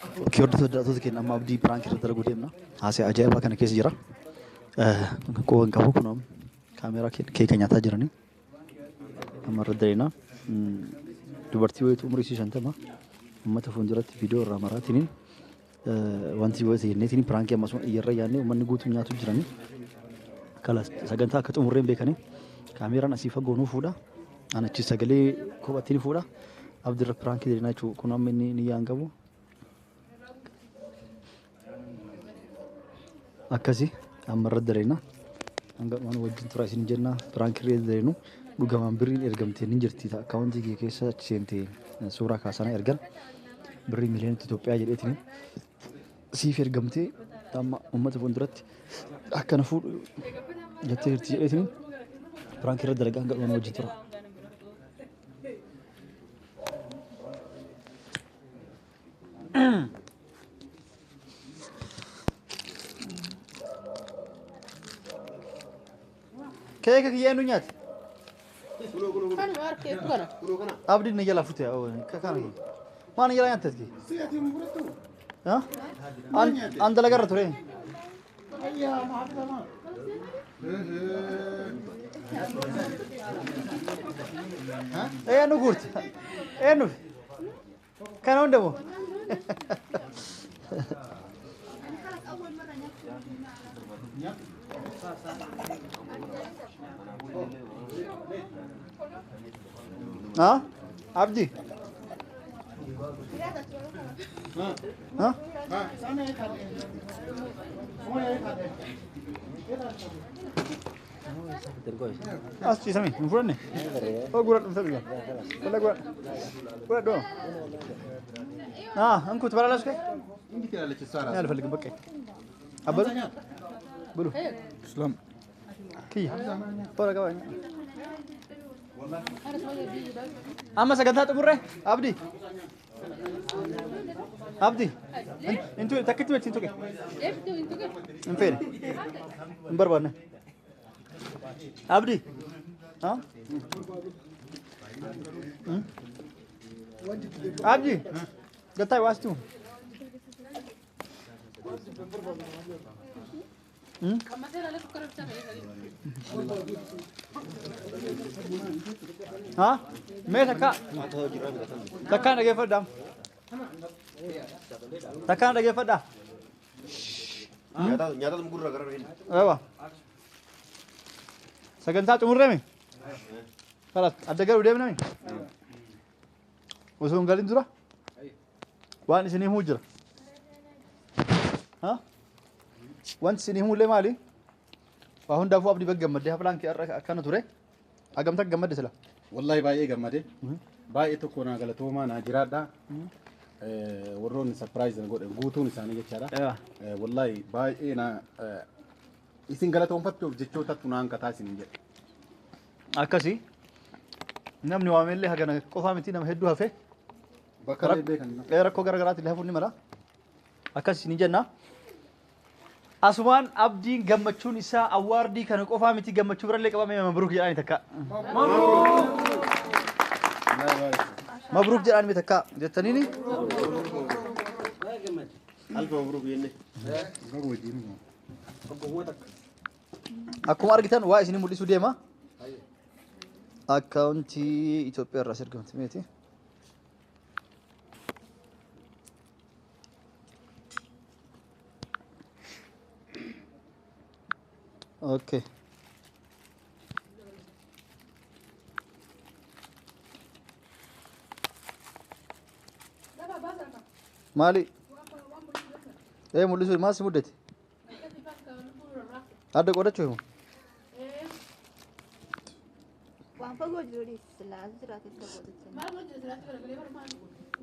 Okay, hordoftoota daawwattoota keenya amma Abdii prank irra dalaguu deemna. Haasa'aa ajaa'ibaa kana keessa jira. Quba hin qabu kunoo kaameeraa keeka nyaataa jiranii. Amma irra daleena. Dubartii wayiitu umurii ishee 50 uummata fuulduratti viidiyoo irraa maraatiniin wanti wayii jenneetiin prankii ammas iyyarra yaadnee uummanni guutuu nyaatu jiranii. Kalas sagantaa akka xumurreen beekanii kaameeraan asii fagoo nuu fuudha. An achi sagalee kophaatti ni fuudha. Abdiirra prankii daleena jechuudha. Kun amma inni niyyaan qabu. Akkasi amma irra daleena. Hanga dhumaan wajjin tura isin jenna. Prankii irra daleenu dhugamaan birriin ergamtee ni jirti. Akkaawuntii kee keessa achi seentee suuraa kaasana ergan. Birrii miliyoona Itoophiyaa jedheetiin siif ergamtee amma uummata fuulduratti akkana fuudhu jettee jirti jedheetiin prankii irra dalagaa hanga dhumaan wajjin tura. Keeka kiyya eenyu nyaate? Abdiin na jalaa fute. Kana maal na jalaa nyaatte ati? An dalagarra ture. Eenyu guurte? Eenyu? Kana hunda moo? Ha? Abdi? Ha? As ciisame hin fudhanne? Oo gurra dhufte dhuga. Wala gurra. Gurra dhoo. Ah, እንኩ ትበላላችሁ? እንዴት ትላለች እሷ ራሱ? እኔ አልፈልግም በቃ። አበሉ ብሉ። ስለም Kiyya. Tola qaba. Amma sagantaa xumurre Abdi. Abdi. Intu takkitti miti hin tuqe. Hin feene. Hin barbaanne. Abdi. Ha? Abdi. Gattaa waastu. Ha? Mee takka. Takkaan dhageeffadhaa. Takkaan dhageeffadhaa. Nyaata gurra gara hin. Ewa. Sagantaa xumurreemi? Kalas adda garuu deemnami? Osoo hin galin dura? Waan isin himuu jira. Ha? Wanti isin himuu illee maali? Waa hundaafuu Abdii baga gammaddee haflaan kee har'a akkana ture. Hagamta gammadde sila? Wallahi baay'ee gammade. Baay'ee tokko naa galatoomaa naa jiraadha. Warroonni surprise na godhan guutuun isaanii jechaadha. Ewa. Wallahi baay'ee na isin galatoonfattuuf jechootatu naan kataa isin jedhe. Akkasii. Namni waamellee hagana qofaa miti nama hedduu hafe. Bakka illee beekan. Rakkoo gara garaatti illee hafuun ni mala. Akkas isin jenna. Asumaan Abdiin gammachuun isaa awwaardii kana qofaa miti gammachuu birallee qabamee mabruuk jedhaani takka. Mabruuk jedhaani takka jettaniini. Alfa mabruuk jenne. Akkuma argitan waa isinii mul'isuu deema. Akkaawuntii Itoophiyaa irraa as ergamte meeti. Okay. Maali? Mul'isuu maal si muddate? Adda qoodachuu himu? Waan fagoo jiru silaa as jiraate fagoo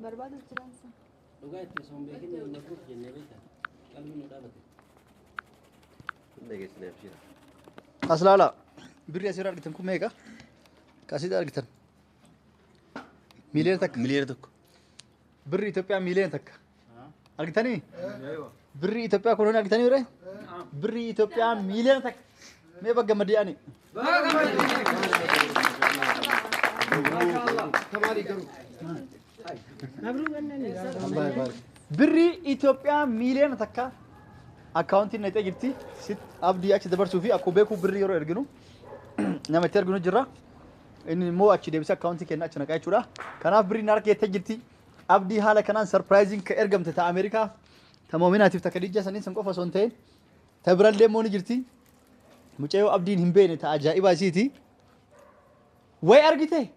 barbaadu jiraansa. Dhugaa itti osoo hin beekin mabruuk jennee beektaa qalbiin nu dhaabate. Dhageessine abshira. As laala. Birri asirraa argitan kun meeqa? Kasitti argitan. Miliyoona 1. Miliyoona 1. Birri Itoophiyaa miliyoona 1. Argitanii? Birri Itoophiyaa kun argitanii ree? Birri Itoophiyaa miliyoona 1. Mee bakka gammadee ani? Birrii Itoophiyaa 1 miiliyoona akkaawuntiin naqxee jirti. Sit Abdii achi dabarsuu fi akkuma beeku birrii yeroo erginu nama itti erginu jira. Inni immoo achi deebisee akkaawuntii kenna achi naqaa jechuudha. Kanaaf birrii na harka jirti. Abdii haala kanaan surpriseiin ka ergamte ta Ameerikaa ta Moominaatiif ta Khadijaa saniin san qofa osoo hin ta'in ta birallee immoo ni jirti. Mucayyoo Abdiin hin beekne ta ajaa'ibaa isiiti. Way argite?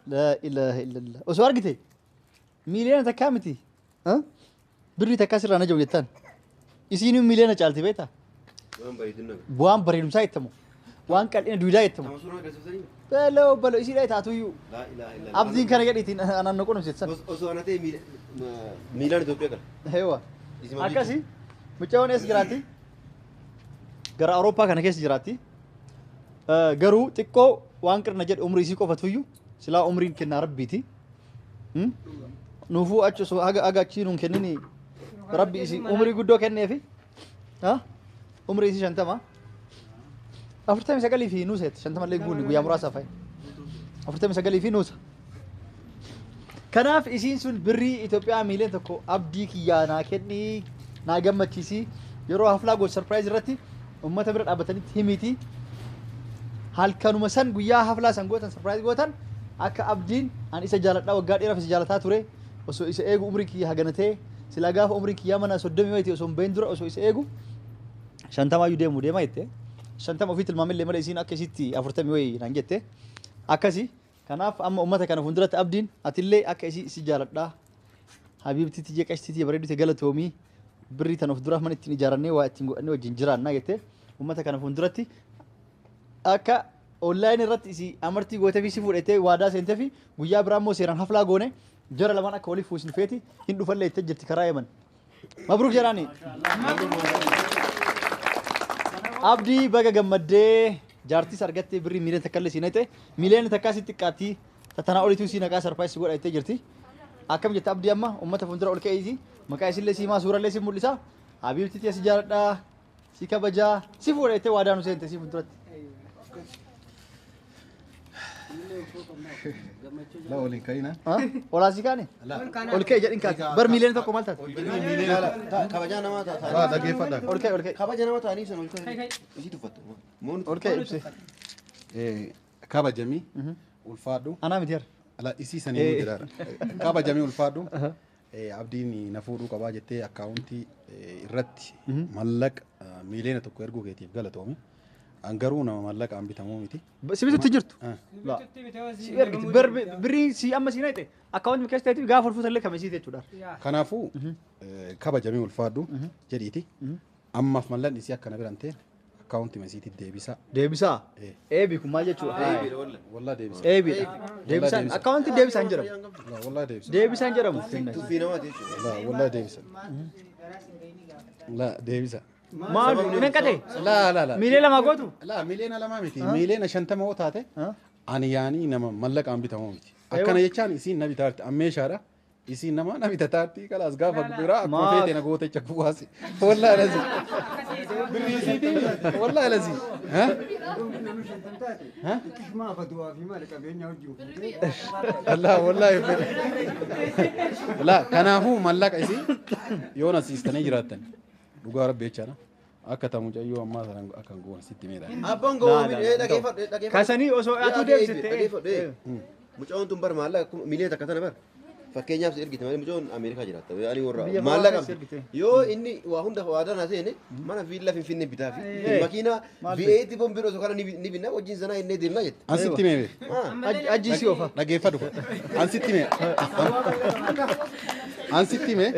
Laa ilaaha illallah. Osoo argite? 1 miiliyoona miti. Birrii takkaa sirraa na jiru jettan. Isiin miiliyoona caalti beektaa? Waan bareedina. Waan bareedumsaa jettamu. Waan qal'ina duudaa jettamu. Nama suuraa agarsiisanii? Baloo baloo isiidha taatuyyuu. Laa ilaaha illallah. Abdiin kana jedhiitiin anaan na qunnamsiisan. Osoo ana ta'e miilaan Itoophiyaa gala. Heewa. Isima. Akkasi mucayyoon eessa jiraatti? Gara Awurooppaa kana keessa jiraatti. Garuu xiqqoo waan qirna jedhe umrii isii qofatuyyuu silaa umriin kennaa rabbiiti. Nuufuu achi osoo haga haga achii nuun kennini rabbi isii umrii guddoo kenneefi. Umrii isii 50. 49 fi nuusa jette, 50llee guunni guyyaa muraasaaf fa'i. 49 fi nuusa. Kanaaf isiin sun birrii Itoophiyaa 1 miiliyoona Abdii kiyyaa naa kennii, naa gammachiisii, yeroo haflaa goot surprise irratti uummata bira dhaabbatanitti himiti. Halkanuma san guyyaa haflaa san gootan, surprise gootan, akka Abdiin an isa jaaladhaa, waggaa dheeraaf isa jaalataa ture, osoo isa eegu umrii kiyya haganatee, silaa gaafa umrii kiyyaa mana 30 wayitii osoo hin bahin dura osoo isa eegu 50yyuu deemu deema jette. 50 ofii tilmaamillee malee isiin akka isitti 40 wayii naan jette. Akkasi. Kanaaf amma uummata kana fuulduratti Abdiin atillee akka isii si jaaladhaa. Habiibtii tiyya, qashtii tiyya, bareedu galatoomii, birrii tan of duraaf mana ittiin ijaarannee waa ittiin godhannee wajjin jiraannaa jettee uummata kana fuulduratti akka online irratti isii amartii gootee fi si fuudhatee waadaa seentee fi guyyaa biraa immoo seeraan haflaa goone jara lamaan akka waliif fuusni feeti hin dhufallee jettee jirti karaa Yemen. Mabruuk jedhaani. Abdii, baga gammaddee, jaartis argattee, birrii 1 miiliyoona illee sii naqxe, 1 miiliyoona si xiqqaatti, tatanaa olituu sii naqaa, surprise godha jettee jirti. Akkam jette Abdii? Amma uummata fuuldura ol ka'iiti, maqaa isillee siimaa, suurallee si mul'isa. Habiibti tiyya, si jaaladhaa, si kabajaa, si fuudha jettee waadaa nu seente si fuulduratti. La waliin ka'ina. Olaa si kaane? Ol ka'e jedhin kaate. Bar 1 miiliyoona maal taate? Kabajaa namaa ta'a. Waa dhaggeeffadha. Ol ka'e, ol ka'e. Kabaja nama ta'anii sana ol ka'e. Isii tuffatta. Moon. Ol ka'e ibsee. Kabajamii ulfaadhu. Anaa miti yar. Ala isii sanii nu jedhaara. Kabajamii ulfaadhu. Abdiin na fuudhuu qabaa jettee akkaawuntii irratti mallaqa 1 miiliyoona erguu keetiif galatoomi. An garuu nama mallaqaan bitamuu miti. Si bitutti jirtu. Si ergiti. Birriin si amma si naqxe akkaawuntii keessa ta'eetiif gaafa ol fuutallee kam isiiti jechuudha. Kanaafuu kabajamii ulfaadhu jedhiiti. Ammaaf mallaqni isii akkana biran ta'e akkaawuntii isiitti deebisaa. Deebisaa. Eebi kun maal jechuudha? Wallaa deebisa. Eebiidha. Deebisaan akkaawuntii deebisaan jedhamu. Wallaa deebisa. Deebisaan jedhamu. Tuffii namaati jechuudha. Wallaa deebisa. La deebisa. Maal meeqa ta'e? La la la. 2 miiliyoona gootu? La 2 miiliyoona miti. 50 miiliyoona yoo taate ani yaanii nama mallaqaan bitamuu miti. Akkana jechaan isiin na bitaarti ammeeshaadha. Isiin nama na bitataarti kalaas gaafa biraa akkuma feete na goote jecha kuwaasi. Wallaa lazi. Birrii isiiti wallaa lazi. Maa faduwaa fi maali qabeenya hojii. Allah wallaahi fedhe. La kanaafuu mallaqa isii yoo na siistanii jiraattan dhugaa rabbi jechaadha. Akka ta mucayyoo ammaa sana akka hin goone sitti meedha. Abbaan gowwaa dhageeffadhu, dhageeffadhu. Kasanii osoo atuu deebisite. Dhageeffadhu. Mucaan tun bar maallaqa 1 miiliyoona 1 tana bar. Fakkeenyaaf si ergite malee mucaan Ameerikaa jiraatta. Ani warra Biyya maallaqa keessa ergite. yoo inni waa hunda waadaa naa seene mana viillaa Finfinnee bitaa fi makiinaa V8 bombiroo osoo kana ni binna, wajjin sanaa inni deemnaa jette. An sitti mee? Ajji si oofa. Dhageeffadhu. An sitti mee? An sitti mee?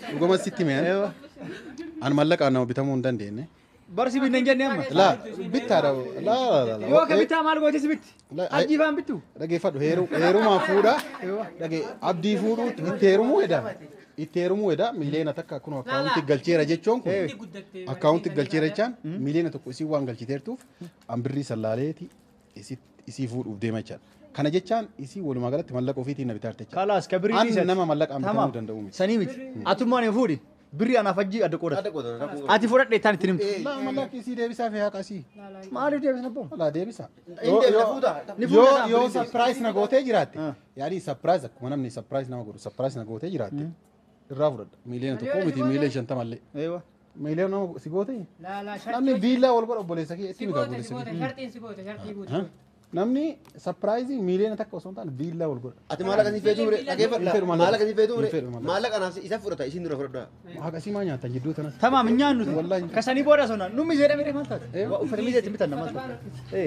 Dhuguma sitti mee? An mallaqaan nama bitamuu hin dandeenye. Bar si binne hin jenne amma. La bittaadha. La la la. Yoo akka bittaa maal goote si bitti? La- Ajjii faan bittu? Dhageeffadhu, heerumaa fuudha. Dhage Abdii fuudhuu itti heerumuu eda. Itti heerumuu eda 1 miiliyoona kun akkaawunti galcheera jechuun kun akkaawunti galcheera jechaan 1 miiliyoona isii waan galchiteertuuf an birrii sallaaleeti isii fuudhuuf deema jechaadha. Kana jechaan isii walumaa galatti mallaqa ofiitiin na bitaarte jechaadha. Kalaas ka birrii An dhiisati. nama mallaqaan bitamuu danda'u miti. Sanii miti. Atummaan hin fuudhi. Birrii anaaf ajjii adda qoodata. Adda qoodata, rakkoo Ati fudhadhe ittaan ittiin himtu. La mallaqa isii deebisaa fi haqa isii. Maaliif deebisna abbaa? La deebisa. Inni deebisa fuuta. Ni Yoo fuudha. yoo surprise na gootee jiraatte. Yaani surprise akkuma namni surprise nama godhu surprise na gootee jiraatte. Irraa fudhadha. 1,000,000 miti 50,000,000 illee. Eewa. Miiliyoona si goote? Laa laa Namni shartii. viillaa wal godha obboleessa kee itti Si mika goote si obboleessa goote kee. shartiin si goote shartii guutuu. Namni sapiraayizii 1,000,000 osoo hin taane viillaa wal godha. Ati maallaqa si feetuu ture dhageeffadha. Maallaqa si feetuu Hin ture fedhu maallaqa. maallaqa anaaf isa fudhata isin dura fudhadha. Haqa sii maa nyaatan jidduu tanas. Tamaam hin nyaannu. Wallaahi. Kasanii booda sona nu miseedha miree maal taate? Waa uffata miseetti bitanna maal taate?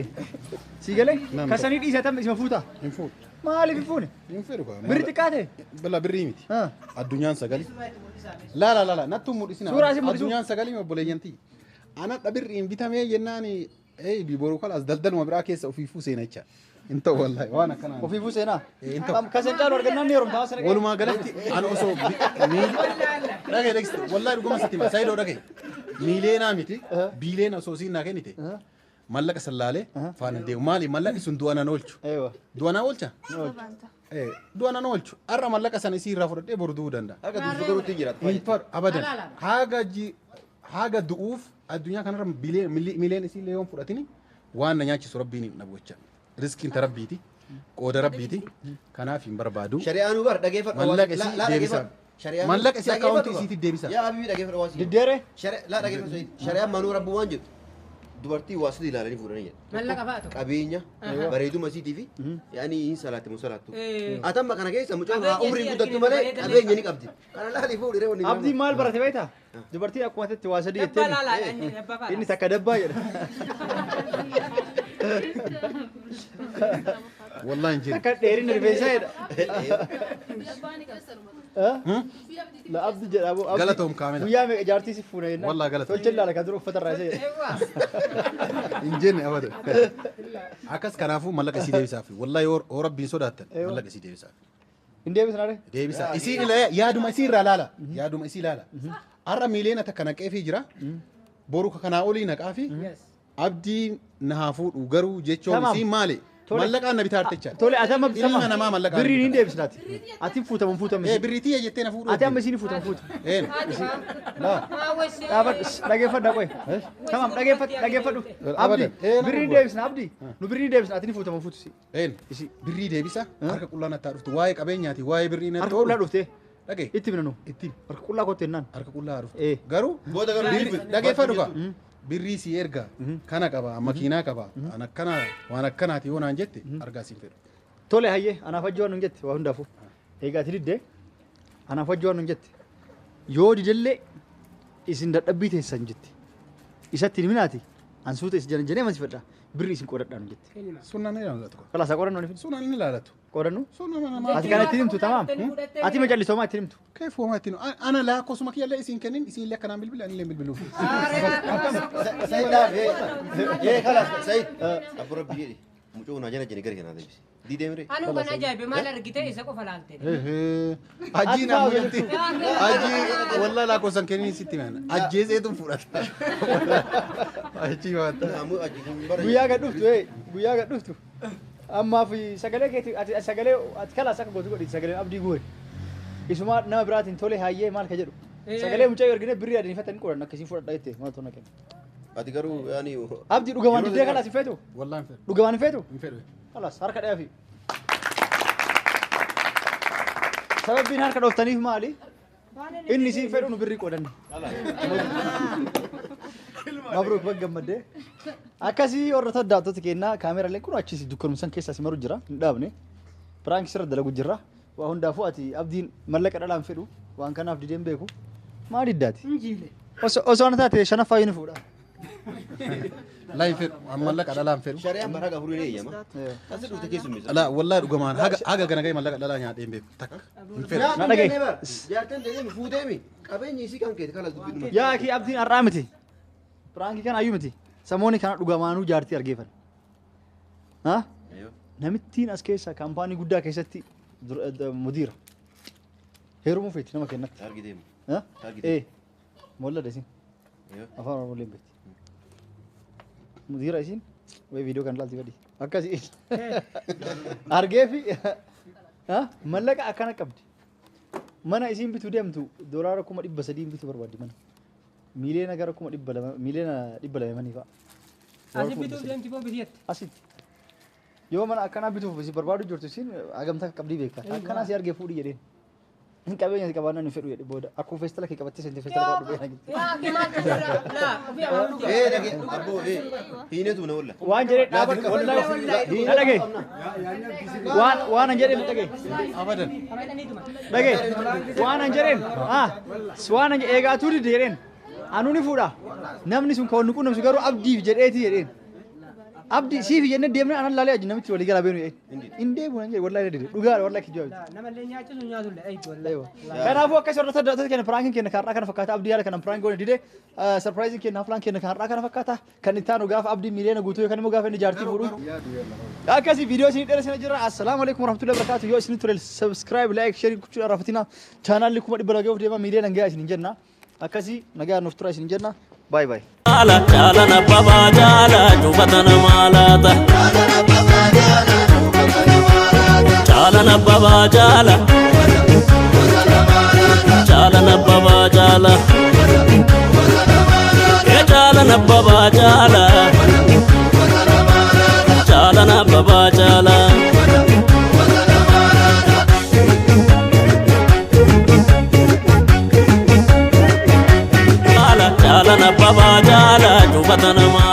Sii galee kasanii dhiisee tam isuma fuuta. Hin fuudhu. Maaliif hin fuune? Hin fedhu kaa. Birri xiqqaate? Bala birrii miti. Addunyaan sagali. Laa laa laa nattu mul'isina. Suuraa isin mul'isu. Addunyaan sagali obboleeyyantii. Ana dhabirriin bitamee jennaan boru kalaas daldaluma biraa keessa ofiifuu seena jecha. Hin ta'u wallaahi waan akkanaa. Ofiifuu seenaa? Hin ta'u. Kasan caalu argannaan ni heerumta hawaasa dhaga'e. Walumaa galatti ana osoo dhagaye dhagiste wallaahi dhuguma sitti hima saayidoo dhagaye. Miileenaa miti biileen osoo siin naa kennite mallaqa sallaalee faana deemu maali mallaqni sun du'a nan oolchu. Du'a nan oolcha? Du'a nan oolchu har'a mallaqa sana isii irraa fudhadhee boru du'uu danda'a. Akka duuba garuu ittiin jiraatu. Hin fadhu abadan haga du'uuf addunyaa kanarra miileen isii illee yoon fudhatini waan na nyaachisu rabbiin hin dhabu jecha. Riskiin ta rabbiiti qooda rabbiiti kanaaf hin barbaadu. Shari'aan bar dhageeffadhu. Mallaqa isii deebisa. Mallaqa isii akkaawuntii isiitti deebisa. Yaa abibi dhageeffadhu waan isii. Diddeere? Laa dhageeffadhu shari'aan manuu rabbu waan jedhu dubartii waa sadii ilaalanii fuudhanii jedha. Mallaqa fa'aa tokko. Qabeenya bareeduma isiitii fi yaani hin salaatti moo salaattu. Atamma kana keessa mucaan haa umriin guddattu malee qabeenya ni qabdi. Kana laalii fuudhire wanni. Abdii maal barate beektaa? Dubartiin akkuma tetti waa sadii jettee. Dabbaa laalaa inni dabbaa fa'aa. Inni takka dabbaa jedha. Wallaahi hin jiru. Takka dheerina rifeensaa jedha. La abdi jedha aboo. Galatoom kaamila. Guyyaa meeqa jaartii si fuuna jennaan. Wallaahi galatoom. Tolche ilaala kan dura uffata irraa isa jedha. Hin jenne abadan. Akkas kanaafuu mallaqa isii deebisaaf. Wallaahi yoo rabbiin sodaattan mallaqa isii deebisaaf. Hin deebisna ree? Deebisa. Isii yaaduma isii irraa laala. Yaaduma isii laala. Har'a 1,000,000 naqeefii jira. Boru kanaa olii naqaafi. Abdiin na haa fuudhu garuu jechuun isii maali? Mallaqaan na bitaa artechaa. Tole ati amma Ilma namaa mallaqaan. Birriin hin deebisnaati. Ati fuutamu fuutamu. Birrii tiyya jettee na fuudhu. Ati amma isiin fuutamu fuutu. Laa. Dhaabadhu dhageeffadhu qoy. Tamam dhageeffadhu dhageeffadhu. Abdi birrii deebisna abdi. Nu birrii deebisna ati ni fuutamu fuutu si. Birrii deebisa harka qullaa nattaa dhuftu waa'ee qabeenyaati waa'ee birrii Harka qullaa dhuftee. Dhagee. Itti bina nu. Itti. Harka qullaa kootte jennaan. Harka qullaa dhuftu. Garuu Booda garuu dhageeffadhu kaa. Birrii si erga kana qaba makiinaa qaba an akkana waan akkanaati yoo naan jette argaa siin fedhu. Tole hayyee anaaf hajji waan nun jette waa hundaafuu. Egaa ati diddee anaaf hajji waan nun jette yoo didellee isin dadhabbii teessan jette isatti himinaati an suuta isin jedhan jedhee masifadha birrii isin qoodadhaa nun jette. Sunnaan ni ilaalatu. Kalaas haa qorannu ni Sunnaan ni ilaalatu. Qorannu? Sunnaan nama. Ati kana ittiin himtu tamaam. Ati macallisoomaa ittiin himtu. Keef homaa ittiin ana laakkosuma kiyyallee isin kennin isin illee akkanaan bilbila ani illee bilbiluuf. Said dhaaf ee kalaas Said abbo rabbi jedhi mucoo naa jala jeni gara kanaa deebisi. Diidee miree. Anuu kan ajaa'ibe maal argite isa qofa laalte. Hajii naa muyyatti. Hajii wallaahi lakkoofsan kennin sitti himana. Ajjeeseetu fudhata. Hajii waan Guyyaa gad dhuftu guyyaa gad dhuftu. Ammaaf sagalee keeti ati sagalee ati kalaas akka gootu godhi sagaleen abdii guure. Isuma nama biraatiin tole hayyee maal ka jedhu. Sagalee mucayyoo argine birrii adiinfatanii qoran akkasiin fudhadha jette maaltu na kenna. Ati garuu yaani. Abdii dhugamaan diddee kalaas hin feetu? Wallaahi hin fedhu. Dhugamaan hin feetu? Hin fedhu. Kalaas harka dhayaafi. Sababbiin harka dhooftaniif maali? Inni isiin fedhu nu birrii qoodanne. Mabruuk baga gammaddee. Akkasii warra daawwattoota keenyaa kaameraaleen kun achis dukkanumsan keessaa si maru jira hin dhaabne. Piraank sirra dalagu jirra. Waa hundaafuu ati abdiin mallaqa dhalaan fedhu waan kanaaf dideen beeku. Maal diddaati? Osoo ana taate shanaffaa ni fuudha. Laa hin fedhu mallaqa dhalaan fedhu. Shari'aan bara haga afurii ni eeyyama. Asi dhufte keessummeessa. Laa wallaahi dhugamaan haga gana ga'e mallaqa dhalaa nyaadhee hin beeku takka. Hin fedhu. Na dhagaye. Jaartan deemi fuuteemi qabeenyi isii kan keeti kalaas dubbidhuma. Yaa kii abdiin har'aa miti. Piraankii kana ayyuu miti. Samoonni kana dhugamaanuu jaartii argeeffan. Namittiin as keessa kaampaanii guddaa keessatti mudiira. Heerumuu feeti nama kennatti. Argiteemu. Mollada isin. Afaan Oromoo illee hin beekti. Mudiira isin wayi viidiyoo kan ilaalti badii. Akkasii. Argeefi mallaqa akkana qabdi. Mana isiin bituu deemtu $300,000 bituu barbaaddi mana. Miiliyoona gara 200,000 miiliyoona 200 fa'a. Asi bituuf deemti moo biteetti? Asitti. Yoo mana akkanaa bituuf si barbaadu jirtu isin hagamtaa qabdii beekta. Akkanaa si argee fuudhi jedheen. Hin qabeenya si qabaannaan hin fedhu jedhe booda. Akkuma feestala kee qabattee seente feestala qabadhu beena jetti. Ee dhage abboo ee hiinetu na walla. Waan jedhee dhaabadhu wallahi na dhagaye. Waan an jedheen dhagaye. Abadan. Dhagaye. Waan an jedheen waan an eegaa tuu dide jedheen. Anuu ni fuudha. Namni sun kan nu quunnamsu garuu abdiif jedheeti jedheen. Abdii siif jennee deemnee anan laalee ajji namichi walii galaa beenu jedheen. Hin deemu nan jedhe wallahi dide. Dhugaadha wallahi kijjaa miti. Namallee nyaachisu nyaatullee eeyyu wallahi. Kanaafuu akkas hordoftoota daawwattoota keenya prankiin keenya kan har'aa kana fakkaata. Abdii haala kanaan prank goone dide. Surpriseiin keenya haflaan keenya kan har'aa kana fakkaata. Kan itti aanu gaafa abdii miliyoona guutuu yookaan immoo gaafa inni jaartii fuudhu. Akkasii viidiyoo isinii dheeressina jira. Assalaamu alaikum warahmatullahi wabarakatuh. Yoo isin ture subscribe, like, share gochuudhaan raafatina. Chaanaalli 200,000 gahuuf deema miliyoona gahaa isin jenna. Akkasii nagaa nuuf tura isin jenna. Bye bye. Jaala jaalana babaa jaala cufatana maalaata. Jaalana babaa jaala. Jaalana babaa jaala. Ee jaalana babaa jaala. Jaalana babaa jaala. Jaala jaalana babaa jaala cufatana maalaata.